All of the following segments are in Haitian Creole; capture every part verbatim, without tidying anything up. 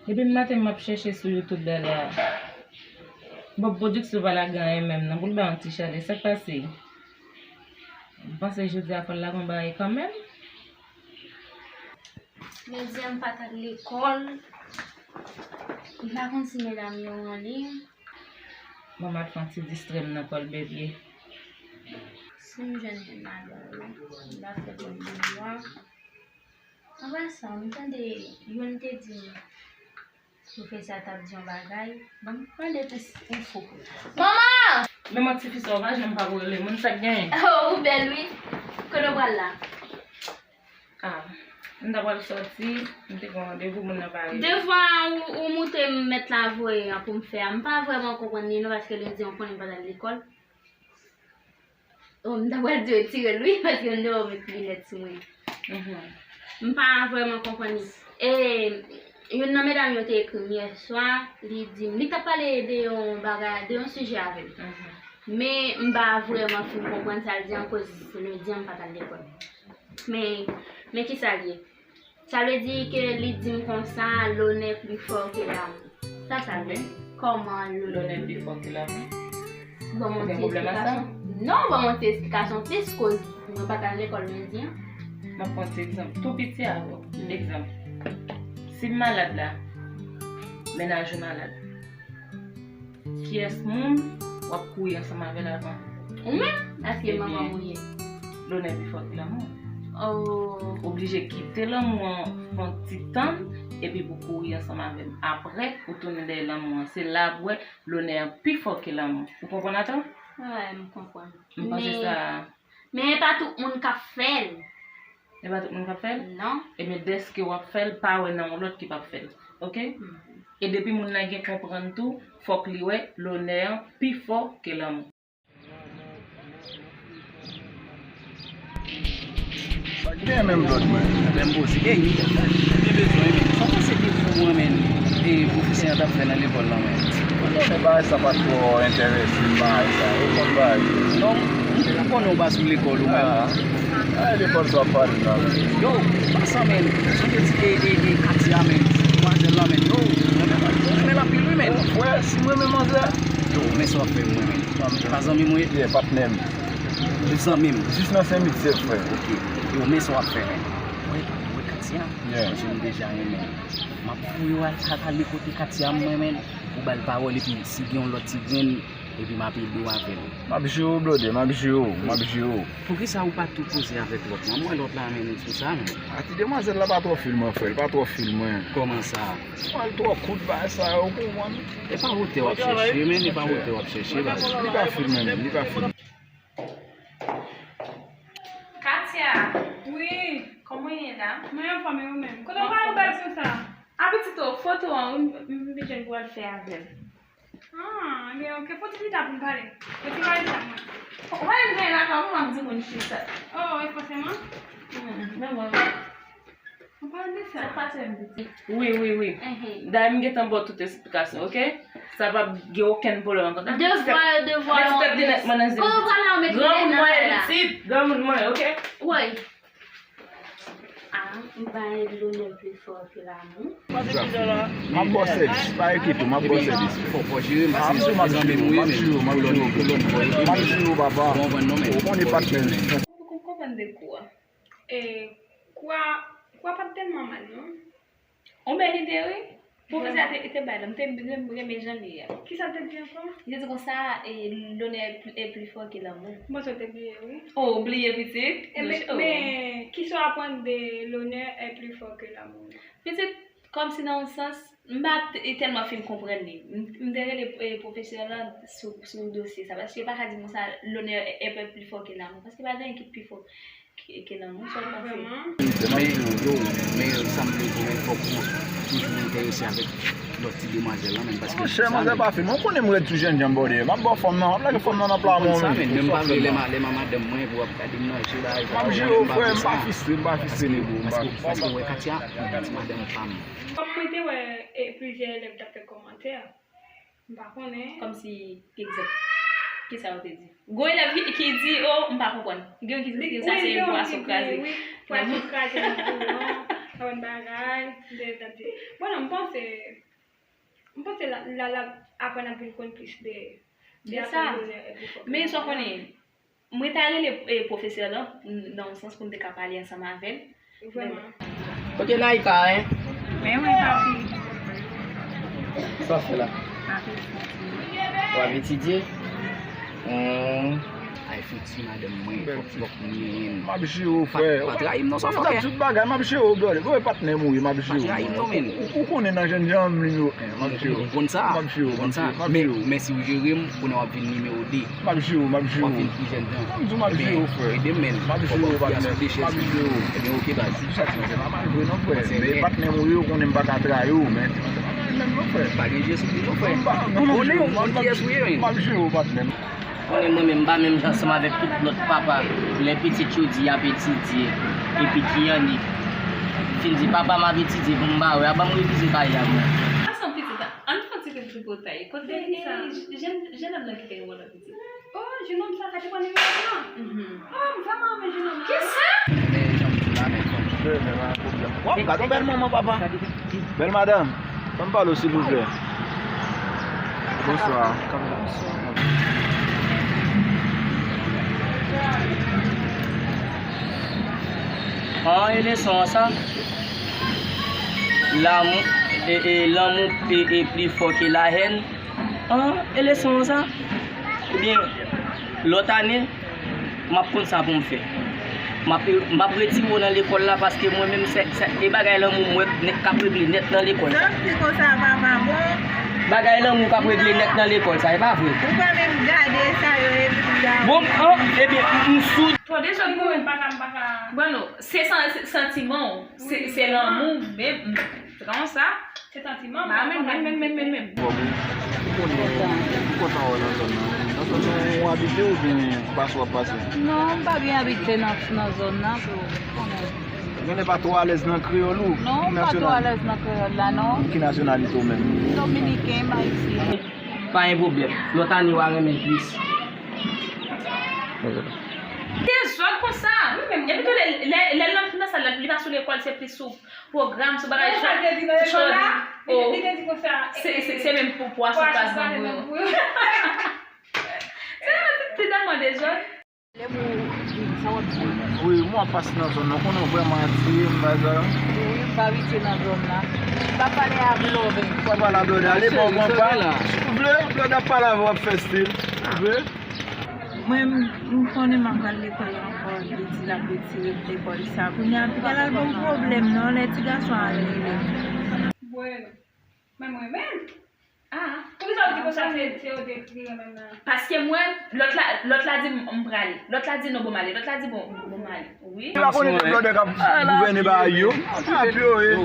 Depi maten m ap chèche sou YouTube la la. Bon, pwodiksyon pa lage anyen menm non, pou l ba yon ti chalè. Sa k pase? M panse jodi a fò l lage yon bagay kanmenm. Jodi a m pa t al lekòl. M pa konn si medam yo anliy. Bon, m ap fè yon ti distrè m nan kòlbèbye. Si m jwenn madanm yo, m ap fè kòm devwa. Apre sa, m tande youn te di m, pwofesè a t ap di yon bagay. Ban m tande plis enfo. Manman! Men mwen ti fi sovaj, men m pa ko rele moun, sa k genyen? Oh, ou bèl, wi. Kote w pral la? Ah, m ta pral sòti, m te gen randevou, moun nan pa rele. Devwa ou, ou montre m mèt la voye an pou m fè a, m pa vrèman konprann li non, paske lendi an konnen m pa t al lekòl. Oh, m ta pral di retire l wi, paske m te wè w met linèt sou mwen. Mhm. M pa vrèman konprann li. E, youn nan medam yo te ekri m yè swa, li di m, li t ap pale de yon bagay, de yon sijè avè m. Mhm. Men m pa vrèman fin konprann sa l di an, koz lendi an m pa t al lekòl. Men, men kisa l ye? Sa vle di ke li di m konsa, lonè pli fò ke lanmou. Sa sa vle di? Kòman lonè? Lonè pli fò ke lanmou? Ban m yon ti esplikasyon. Non, ban m yon ti esplikasyon plis, koz mwen pa t al lekòl lendi an. M ap pran ti egzanp. Tou piti avè w. Mm. Egzanp. Si m malad la, mennaj ou malad. Kiyès moun w ap kouri ansanm avè l avan? Ou menm? Èske manman w ou ye? Ebyen, lonè pi fò ke lanmou. Oh. Oblije kite lanmou an fè yon ti tan, epi pou kouri ansanm avè m. Apre, ou tounen dèyè lanmou an. Se la pou w wè lonè an pi fò ke lanmou. Ou konprann atò? Wi, m konprann. M panse sa. Men e pa tout moun k ap fè l. E pa tout moun k ap fè l? Non. Ebyen, dèske w ap fè l, pa wè nan yon lòt ki p ap fè l. Oke? Mhm. E depi moun nan gen konprann tou, fòk li wè lonè an pi fò ke lanmou. Sa k gen menm lòd mwen? Lè m poze, ey, li gen bezwen, men sa w panse de kou mwen, men, e pwofesè an t ap fè nan lekòl lan, men? Mwen konnen bagay sa pa twò enterese m, bagay sa. Ou konn bagay. Non, m konnen w pa sou lekòl ou menm. Ah, lekòl sa w ap pale la. Yo, pa sa, men. Sonje ti e, e, e, Katia, men. Demwazèl lan, men. Yo, mwen menm, mwen renmen l anpil, wi, men. Ou kwè si m renmen manzè? Yo, men sa w ap fè mwen, men. Pa zanmi mwen ye? Yeah, patnè m. Jis zanmi m. Jis nan Sen Lik, se frè. Ok. Yo, men sa w ap fè, men. Wè, wè Katia. Yeah. Paske m deja renmen. M ap voye w al, al, ale kote Katia mwen, men. Ou ba l pawòl, epi si gen yon lòt ti grenn, epi m ap ede w avè l. M ap jere w, blode, m ap jere w, m ap jere w. Poukisa ou pa tou koze avèk lòt lan? M wè lòt la, men, sou sa, men. A, ti demwazèl la pa twò fil mwen, frè, li pa twò fil mwen. Kòman sa? Mwen, l twò kout, bagay sa yo, ou konprann? E pa wotè w ap chèche, men, e pa wotè w ap chèche, baz. Li pa fil mwen menm, li pa fil. Katia! Wi. Kòman w ye la? Mwen anfòm, e ou menm? Kote w pral bèl konsa? A pitit o, foto an, wi, m, m bezwen pou w al fè avè l. Ah, ebyen, ok, fò ti pita pou n pale. Mete valiz la mwen. Ou pa menm gen lakay ou, m ap di moun chita. Oh, e fòseman? Hmm, men mwen. Ou pale de sa. Sa k pase menm, pitit? Wi, wi, wi. Enhen. Dayè m gentan ba w tout esplikasyon, ok? Sa p ap gen okenn pwoblèm ankò. Devwa yo, devwa yo. Met ti tèt linèt mwen nan zye m, pitit. Kote w pral la, ou met linèt nan kay la? Granmoun mwen ye, pitit. Granmoun mwen ye, ok? Woy. Ah, m pa gen lonè pli fò ke lanmou. M ap ba w sèvis, pa enkyete w, m ap ba w sèvis. Fò, fò jere m, paske se zanmi m ou ye, men pou lòt, pou lòt bò, m ap jere w, papa. Ou konprann non, men. Ou konnen patnè m. Ou konprann de kou a. E, kou a, kou a pa t tèlman mal, non. On bèl ide, wi. Pwofesè a te, te bay la, m te, m te renmen jan li ye a. Kisa l te di ankò? Li te di konsa, e, lonè e pli, e pli fò ke lanmou. M panse w te bliye, wi. Oh, ou bliye, pitit? E men, men, kisa w aprann de lonè e pli fò ke lanmou? Pitit, kòmsi nan yon sans, m pa t, tèlman fin konprann li. M, m te rele, e, pwofesè lan sou, sou dosye sa, paske yo pa ka di konsa, lonè e, e pli fò ke lanmou, paske pa gen anyen ki pi fò. Ke, ke lanmou, sa w panse? Vrèman? Men, yo, men sa m vle di w, men fòk ou toujou enterese avèk lòt ti demwazèl lan, men paske... Monchè, manzè pa fil mwen, ou konnen m rèd sou jènjan, brother. M ap ba w fanm nan, m ap lage fanm nan nan pla mwen, men. Men m pa vle lè ma, lè ma madanm mwen, pou w ap gade m nan je, bagay sa. M ap jere w, frè, m pa fistre, m pa fistre, nèg ou, m pa fistre. Paske, paske, wè, Katia, ti madanm pa m. Kòm mwen te wè, e, plizyè elèv t ap fè kòmantè, M pa konnen. Kòmsi, ki egzanp? Kisa yo te di? Gon elèv ki, ki di, oh, m pa konprann. Gen yon ki di, sa se pwason kraze. Wi, pwason kraze nan bouyon. Aprann bagay, de, de, de. Bon, non, m panse, m panse la, la, la aprann ap vin konn plis de, de sa. Men sa w konnen, mwen ta rele, eh, pwofesè lan, n-, nan yon sans pou m te ka pale ansanm avè l. Vrèman. Kote Naïka, hein? Men wi, papi. Sa w fè la? M ap etidye. W ap etidye? Hmm. Ay, fouti madanm mwen, fòk, fòk mwen. M ap jere w, frè. Pa, pa trayi m non, sa w fè. Tout bagay, m ap jere w, brother. Bon, e patnè m ou ye, m ap jere w. Pa trayi m non, men. Ou, ou konnen nan jènjan m nimewo en, m ap jere w. M konn sa. M ap jere w, m ap jere w. Men, men si w jere m, kounye a w ap vin nimewo de. M ap jere w, m ap jere w. W ap vin pi jèn dan. M di w m ap jere w, frè. Ede m, men. M ap jere w, patnè. M ap jere w. Ebyen, oke, baz. Sa ti manzè pa mal vre non, frè. Men patnè m ou ye, ou konnen m pa ka trayi w, men ti manzè pa mal menm non, frè. Pa gen je sou li non, frè. M konnen w konn kiyès ou ye, men. M ap jere w, patnè. Konnen mwen menm, m pa menm jan ansanm avèk tout lòt papa. Lè pitit yo di y ap etidye, epi ki annik fin di, "Papa, m ap etidye pou m ba wè, a ban m revize kay la mwen." Ansanm pitit, ann fè yon ti tripotay. Kote ki sa? Jennonm nan ki te gen yon lòt pitit. Oh, jennonm sa, sa te pran nimewo an? Mhm. Oh, m vrèman renmen jennonm nan. Kisa? Men jan m di la, men fanm. W ap gade yon bèl manman, papa. Bèl madanm, fè m pale w, silvouplè. Bonswa. An, e leson an sa? Lanmou, e, e, lanmou e, e pli fò ke lahèn. An, e leson an sa? Ebyen, lòt ane, m ap konn sa pou m fè. M ap, m ap retire w nan lekòl la paske mwen menm, se, se, e bagay lanmou m wè nèt k ap regle nèt nan lekòl sa. Sa k di konsa, papa, bon? Bagay lanmou k ap regle nèt nan lekòl sa, e pa vre? Ou pa menm gade sa yo, epi w ta... Bon, an, ebyen, m, m sou. Twò dezòd pou mwen, m pa ka, m pa ka. Bon, non, se san-, se santiman w, se, se lanmou, men, m, tran sa. Se santiman, ba, men, men, men, men, men, men. Bon, ou konnen, ou kontan wè nan zòn nan. Nan zòn nan ou abite oubyen pase w ap pase? Non, m pa byen abite nan, nan zòn nan, pou konnen. Ou genlè pa twò alèz nan kreyòl ou? Non, m pa twò alèz nan kreyòl la, non. Ki nasyonalite w menm? Dominiken, m ayisyen. Pa gen pwoblèm. Lòt ane w a renmen l plis. Dezòd konsa. Epi tou lè, lè, lè l nan sal la, li pa sou lekòl, se plis sou pwogram, sou bagay chòt. Li te di nan lekòl la, li te di konsa, se, se, se menm pou pwason pa nan bouyon. Se, se tèlman dezòd. Lè pou, sa w ap di? Wi, mwen ap pase nan zòn nan, konnen w vrèman atire m, bagay. Wi, m pa abite nan zòn nan. M pa pale a blòdè. Ou pa pale a blòdè, ale bò konpa. Si w vle, blòdè ap pale avè w, ap fè stil. Ou vle? Mwen, m, m konnen m ap al lekòl ankò, li di l ap retire m lekòl sa. Kounye a, piga l al ban m pwoblèm, non, lè ti gason an al rele m. Bueno, men mwen menm. Ah. Poukisa w di konsa se, se yo te ki renmen m nan? Paske mwen, lòt la, lòt la di m, m prale. Lòt la di non, bon, m ale. Lòt la di bon, bon, m ale. Wi. Ou pa konnen se blòdè k ap gouvène bagay yo. Trap yo, wi. Yo,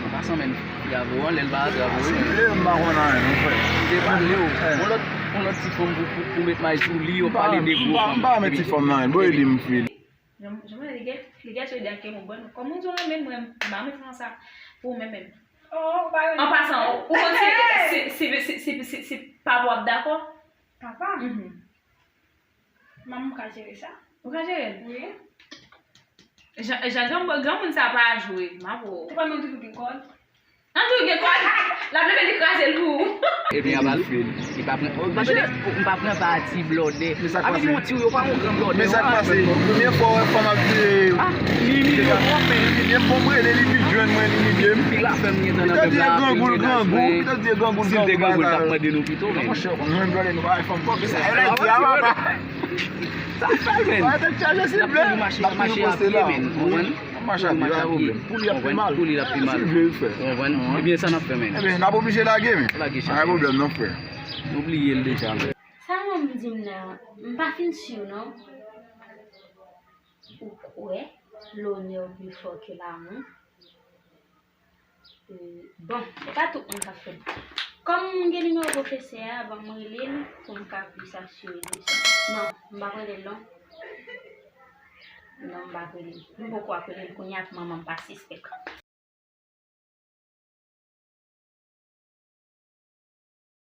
an pasan menm, bravo, an, lè l pa travo, wi. E m pa konn anyen, non, frè. Li te pale w. Yon lòt, yon lòt ti fanm pou, pou, pou met may sou li, yo pale de gwo fanm. M pa, m pa, m pa renmen ti fanm nan, bon, e li m fil. Jan, jan mwen, li gen, li gen sou de ak yon bon. Kòm moun di w renmen mwen, m pa renmen ti fanm sa pou ou menm menm. Oh, ou pa renmen. An pasan, ou, ou konn si, si, si, si, si, si papa w ap dakò? Papa? Mhm. Manman m ka jere sa. Ou ka jere l? Wi. Jan, jan granmoun, granmoun sa pa jwe, m ap wè w. Ou pa menm toujou gen kòd? An tou gen kòd, l ap leve li kraze l pou ou. Ebyen, a bal fil. Li pa pran, m pa pran pati blòdè. Avèk yon ti yo pa yon gran blòdè. Men sa k pase? Premye fwa w wè fanm ap vire. Ah, li imilye w twòp, men. Li imilye m, bon, m rele li, li jwenn mwen, li imilye m. Pi la fè m gen tan nan pèp la. Li te di e grangou l grangou, li te di e grangou l grangou. Si l te grangou l, t ap mande nou pito, men. Monchè, nou menm blòdè, nou pa fè fanm kòb sa. Sa fè l, men. L ap toujou mache, l ap mache a pye, men. Konprann? Mache a pye, pa pwoblèm. Pou li ap pi mal. Pou li ap pi mal. Si l vle, l fè. Ou konprann? Ebyen, sa n ap fè, men. Ebyen, n ap oblije lage, men. Lage, chèf. Pa gen pwoblèm, non, frè. Nou bliye l deja, men. Sa manmi di m nan, m pa fin si, non. Ou kwè lonè pli fò ke lanmou? E, bon, se pa tout moun k ap fè l. Kòm m gen nimewo pwofesè a, ban m rele l pou m ka plis asire de sa. Non, m p ap rele l non. Non, m p ap rele l. M poko ap rele l kounye a pou manman m pa sispèk.